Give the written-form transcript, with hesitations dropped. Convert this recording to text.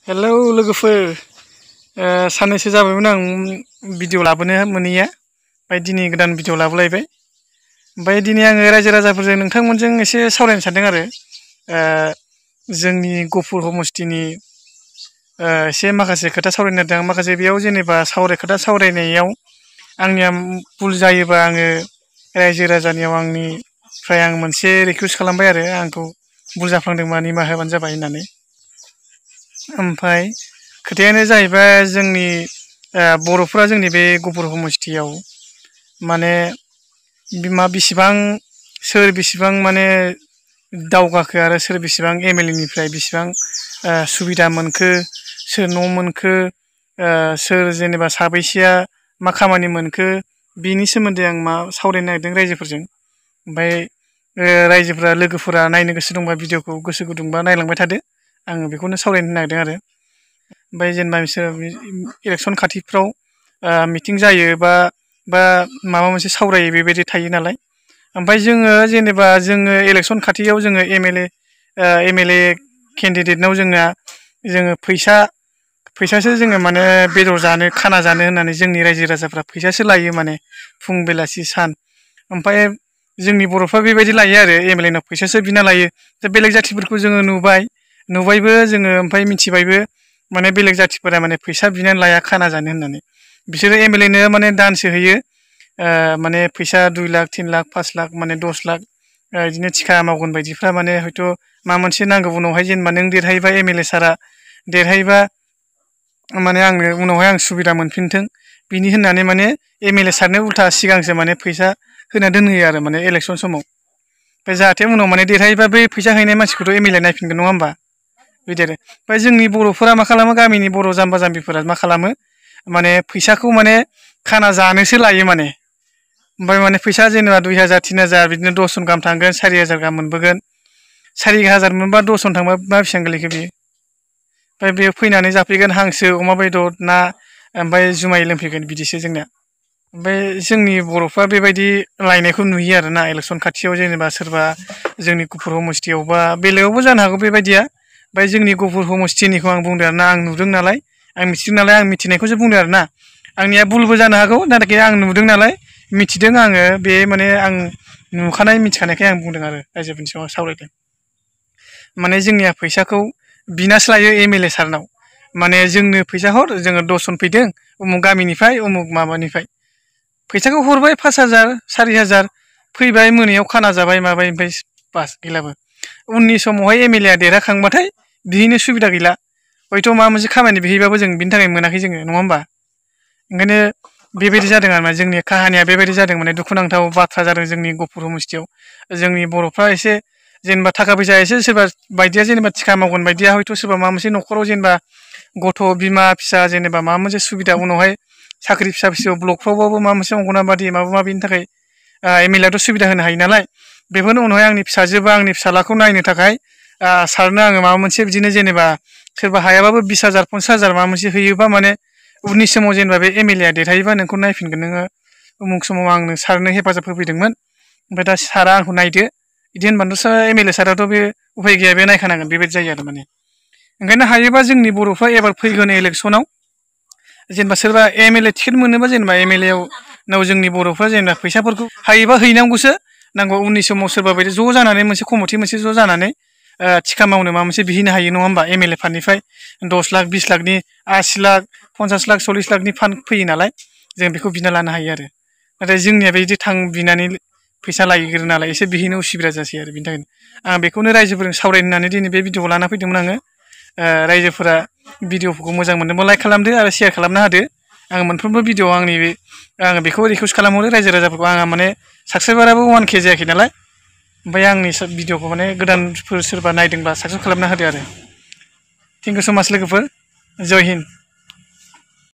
Hello लोगोफोर साननैसो जाबायमोन आं भिडिअ लाबोनो मोनैया ओमफ्राय दिनै गोदान भिडिअ लाबोलायबाय। ओमफ्राय दिनै आङो रायजो राजाफोरजों नोंथांमोनजों एसे सावरायनो सानदों आरो जोंनि गहपुर समस्थिनि एसे माखासे खोथा सावरायनो नागिरदों। माखासे बेयाव जेनेबा खोथा सावरायनायाव आंनिया भुल जायोबा आङो रायजो राजानियाव आंनिफ्राय आं मोनसे रिकुवेस्ट खालामबाय आरो आंखौ भुल जाफ्लांदोंबा निमाहा होबानो जाबाय होननानै। ओमफ्राय खोथायानो जाहैबाय जोंनि बर'फोरा जोंनि बे गहपुर समस्थियाव माने बेसेबां सोर बेसेबां माने दावगाखो आरो सोर बेसेबां एमएलए निफ्राय बेसेबां सुबिदा मोनखो, सोर न' मोनखो, सोर जेनेबा साबैसेया मा खामानि मोनखो, बिनि सोमोन्दै आं सावरायनो नागिरदों रायजोफोरजों। ओमफ्राय रायजोफोरा लोगोफोरा नायनो गोसो दंबा भिडिअखौ गोसो गुदुंबा नायलांबाय थादो। आङो बेखौनो सावरायनो नागिरदों आरो ओमफ्राय जेनेबा बिसोर इलेक्सन खाथिफ्राव मिटिं जायो बा माबा मोनसे सावरायो बेबायदि थायो नालाय। ओमफ्राय जोङो जेनेबा इलेक्सन खाथियाव जोङो एमएलए केन्डिडेटनाव जोङो फैसासो जोङो माने बेदर जानो खाना जानो होननानै जोंनि रायजो राजाफ्रा फैसासो लायो माने फुं बेलासि सान। ओमफ्राय जोंनि बर'फ्रा बेबायदि लायो आरो एमएलए नाव फैसासो बिना लायो। दा बेलेग जाथिफोरखौ जोङो नुबायबो जोङो ओमफ्राय मिथिबायबो माने बेलेग जाथिफोरा माने फैसा बिनानै लाया खाना जानो होननानै। बिसोरो एमएलए नो माने दानसो होयो माने फैसा 2 लाख 3 लाख 5 लाख माने 10 लाख बिदिनो थिखा मावगोन बायदिफ्रा माने हयथ' माबा मोनसे नांगौ उनावहाय जेनेबा नों देरहायोबा एमएलए सारा देरहायोबा माने आंनो उनावहाय आं सुबिदा मोनफिनथों बिनि होननानै माने एमएलए सारनो उल्था सिगांसो माने फैसा होना दोनहोयो आरो माने इलेक्सन समाव। ओमफ्राय जाहाथे उनाव माने देरहायोबा बै फैसा हैनाय मानसिखौथ' एमएलए नायफिनगोन नङा होमबा बिदि आरो। ओमफ्राय जोंनि बर'फोरा मा खालामो, गामिनि बर' जाम्बा जाम्बिफोरा मा खालामो माने फैसाखौ माने खाना जानोसो लायो माने। ओमफ्राय माने फैसा जेनेबा 2000 3000 बिदिनो 10 जन गाहाम थांगोन, 4000 गाहाम मोनबोगोन। 4000 मोनबा 10 जन थांबा मा बेसेबां गोलैखो बियो। ओमफ्राय बेयो फैनानै जाफैगोन हांसो, अमा बेदर, ना, ओमफ्राय जुमाय लोंफैगोन बिदिसो जोंनिया। ओमफ्राय जोंनि बर'फ्रा बेबायदि लायनायखौ नुयो आरोना इलेक्सन खाथियाव जेनेबा सोरबा जोंनि गहपुर समस्थियाव बा बेलेगावबो जानो हागौ बेबायदिया। ओमफ्राय जोंनि गहपुर समस्थिनिखौ आं बुंदों आरोना, आं नुदों नालाय, आं मिथिदों नालाय, आं मिथिनायखौसो बुंदों आरोना। आंनिया भुलबो जानो हागौ, नाथाय आं नुदों नालाय मिथिदों आङो, बे माने आं नुखानाय मिथिखानायखाय आं बुंदों आरो रायजोफोरनि सिगाङाव सावरायदों। माने जोंनिया फैसाखौ बिनासो लायो एमएलए सारनाव। माने जोंनो फैसा हर, जोङो 10 जन फैदों उमुक गामिनिफ्राय उमुक माबानिफ्राय, फैसाखौ हरबाय 5000 4000 फैबाय मोनायाव खाना जाबाय माबाय, ओमफ्राय बास गैलाबो। उननि समावहाय एमएलए आ देरहाखांबाथाय बिहैनो सुबिदा गैला, हयथ' माबा मोनसे खामानि बिहैबाबो जों बिनि थाखाय मोनाखै जोङो, नङा होमबा। ओंखायनो बेबायदि जादों आरो जोंनि काहानिया बेबायदि जादों, माने दुखुनांथाव बाथ्रा जादों जोंनि गहपुर समस्थियाव। जोंनि बर'फ्रा एसे जेनेबा थाखा फैसा एसे सोरबा बायदिया जेनेबा थिखा मावगोन बायदिया हयथ' सोरबा माबा मोनसे न'खराव जेनेबा गथ' बिमा फिसा जेनेबा माबा मोनसे सुबिदा उनावहाय साख्रि फिसा फिसौ ब्लकफ्रावबाबो माबा मोनसे अंगनाबादि माबा माबिनि थाखाय एमएलए आथ' सुबिदा होनो हायो नालाय। बेफोरनो उनावहाय आंनि फिसाजो बा आंनि फिसालाखौ नायनो थाखाय सारनो आङो माबा मोनसे बिदिनो जेनेबा सोरबा हायाबाबो 20000 50000 माबा मोनसे होयोबा माने उननि समाव जेनेबा बे एमएलए आ देरहायोबा नोंखौ नायफिनगोन, नोङो उमुक समाव आंनो सारनो हेफाजाब होफैदोंमोन, ओमफ्राय दा सारा आंखौ नायदो बिदि होनबाथ' एमएलए साराथ' बे उफाय गैया, बे नायखानांगोन, बेबायदि जायो आरो माने। ओंखायनो हायोबा जोंनि बर'फ्रा एबार फैगोन इलेक्सनाव जेनेबा सोरबा एमएलए टिकेट मोनोबा जेनेबा एमएलए नाव जोंनि बर'फ्रा जेनेबा फैसाफोरखौ हायोबा हैनांगौसो। नांगौ उननि समाव सोरबा बायदि ज' जानानै मोनसे कमिटि मोनसे ज' जानानै थिखा मावनो माबा मोनसे बिहैनो हायो, नङा होमबा। एमएलए फान्डनिफ्राय 10 लाख 20 लाखनि 80 लाख 50 लाख 40 लाखनि फान्ड फैयो नालाय, जों बेखौ बिना लानो हायो आरो। नाथाय जोंनिया बिदि बिनानै फैसा लायग्रो नालाय एसे बिहैनो उसुबिदा जासै आरो। बिनि थाखायनो आं बेखौनो रायजोफोरजों सावरायनो होननानै दिनै बे भिडिअखौ लाना फैदोंमोन आङो। रायजोफोरा भिडिअफोरखौ मोजां मोनदोंबा लाइक खालामदो आरो शेयार खालामना होदो। आं मोनफ्रोमबो भिडिअ आङो बेखौ रिकुवेस्ट खालामहरो रायजो राजाफोरखौ। आंहा माने साबसक्राइबाराबो 1K जायाखै नालाय, ओमफ्राय आंनि भिडिअखौ माने गोदानफोर सोरबा नायदोंबा साबसक्राइब खालामना होदो आरो। थेंक इउ स' माच लोगोफोर, जय हिन्द।